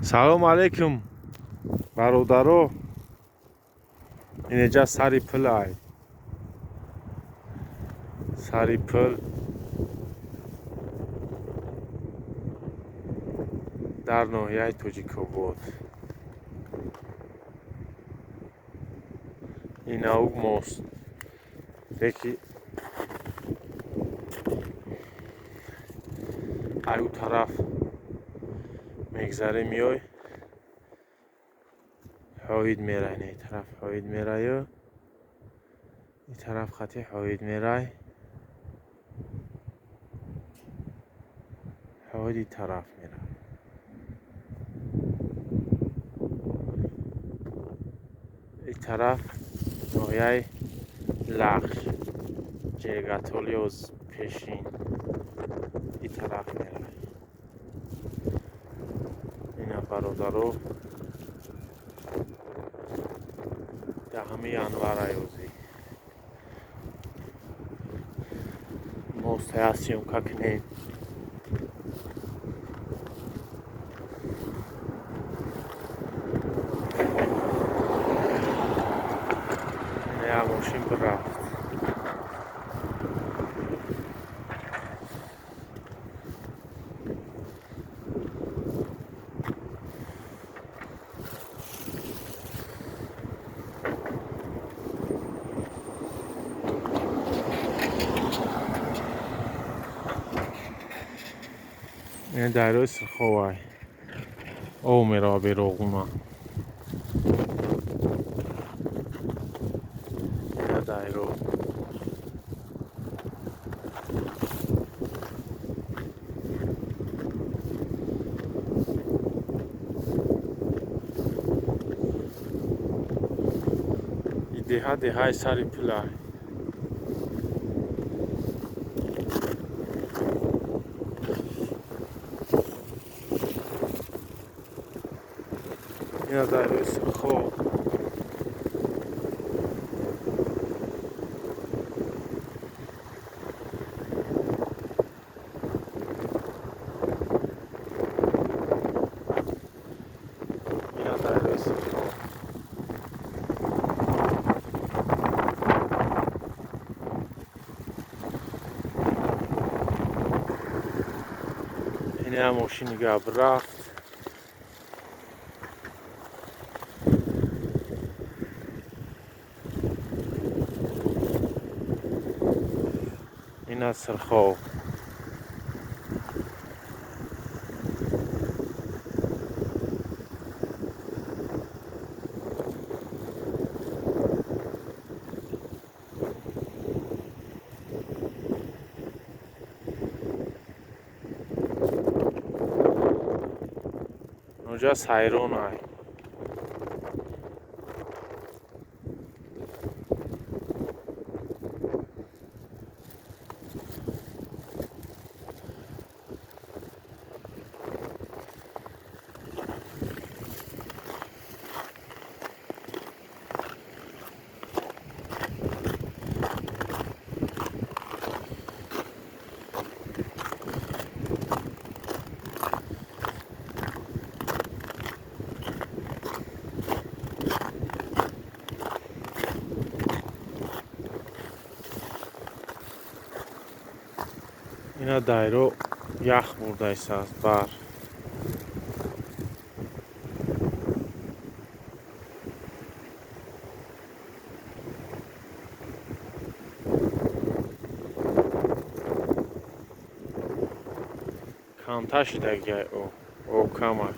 Салому алейкум, бародаро. Инеҷа сари пул ай. Сари пул дар ноҳияи Тоҷикобод. Инаук мост. Леки ай ӯ тараф мегзарем, меой, ҳоид мерай, не тараф ҳоид мераю, ин тараф хати ҳоид мерай, ҳоид ин тараф мерай. Ин тараф ноҳияи Лахш, Ҷергатоли пешин, ин тараф мерай. Ина, бародаро, 10 январ аёзӣ мостая съёмка кунем. Ина, мошин бирафт. Ин дарёи Сурховай, об мерава бероғуна. Ина дарё. И деҳа деҳаи сари пулай. Ина дарёи Сурхов. Ина дарёи Сурхов. Ина мошини гап рафт. Ина Сурхов. Онҷа сайрон ай. Ина дайро ях бурдайсааст бар. Камтар шидагиай, о камай.